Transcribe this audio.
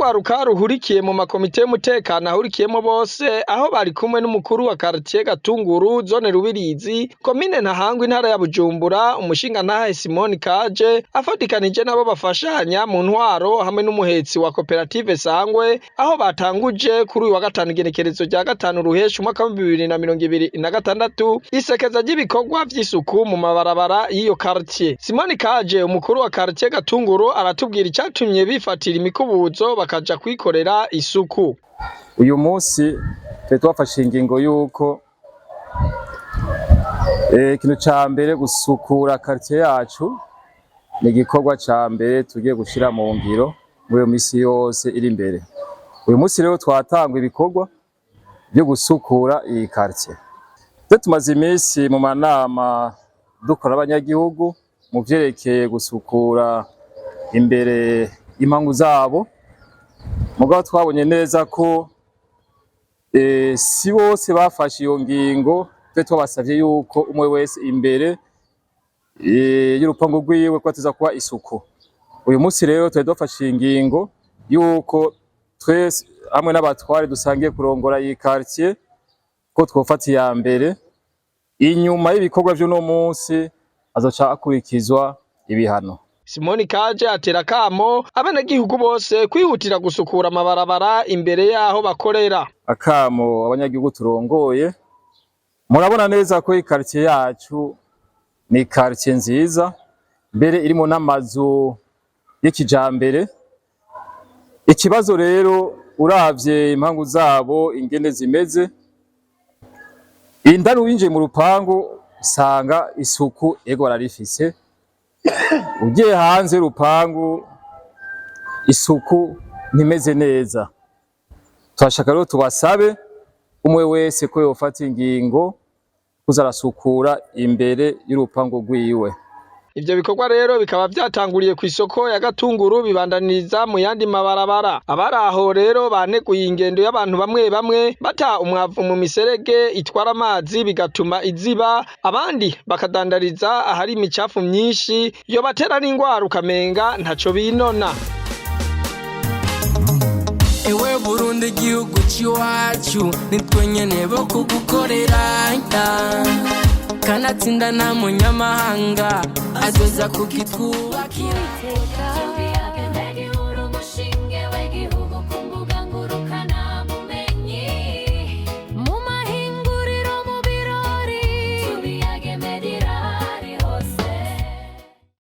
n'urwaruka ruhurikiye mu makomite y'umutekano ahurikiyemo bose, aho bari kumwe n'umukuru wa quartier Gatunguru, zone Rubirizi, komine Ntahangwa, intara ya Bujumbura, umushingantahe Simoni Kaje, afatikanije nabo bafashanya mu ntwaro hamwe n'umuhetsi wa koperative Sangwe, aho batanguje kuri uyu wa gatanu igenekerezo rya 5 Ruheshi umwaka wa 2026 isekeza ry'ibikorwa vy'isuku mu mabarabara y'iyo quartier. Simoni Kaje, umukuru wa quartier Gatunguru, aratubwira icatumye bifatira imikubuzo bakaja kwikorera isuku. Uyu munsi twari twafashe ingingo y'uko ikintu ca mbere gusukura quartier yacu ni igikorwa ca mbere tugiye gushira mu ngiro muri iyo misi yose iri imbere. Uyu munsi rero twatangwa ibikorwa vyo gusukura iyi quartier. Twe tumaze iminsi mu manama dukora abanyagihugu mu vyerekeye gusukura imbere impangu zabo, mugabo twabonye neza ko si bose bafashe iyo ngingo. Twe twabasavye yuko umwe wese imbere y'urupangu rwiwe ko atiza kuba isuku. Uyu munsi rero twari dufashe ingingo yuko twese hamwe n'abatware dusangiye kurongora iyi quartier ko twofata iya mbere. Inyuma y'ibikorwa vy'uno munsi azoca akurikizwa ibihano. Simoni Kaje atera akamo abenegihugu bose kwihutira gusukura amabarabara imbere yaho bakorera. Akamo abanyagihugu turongoye: murabona neza ko quartier yacu ni quartier nziza, mbere irimo n'amazu y'ikijambere. Ikibazo rero, uravye impangu zabo ingene zimeze, indani winjiye mu rupangu usanga isuku ego bararifise, ugiye hanze y'urupangu isuku ntimeze neza. Turashaka rero tubasabe umwe wese ko yofata ingingo kuza arasukura imbere y'urupangu rwiwe. Ivyo bikorwa rero bikaba vyatanguriye kw'isoko ya Gatunguru, bibandaniriza mu yandi mabarabara. Abari aho rero baneguye ingendo y'abantu bamwe bamwe bata umwavu mu miserege itwara amazi, bigatuma iziba, abandi bakadandariza ahari imicafu myinshi yobatera n'ingwara, ukamenga ntaco binona. Ewe Burundi, igihugu c'iwacu, nitwe nyene bo kugukorera, kanatsinda nta munyamahanga azoza kukitwubakira. Iteka.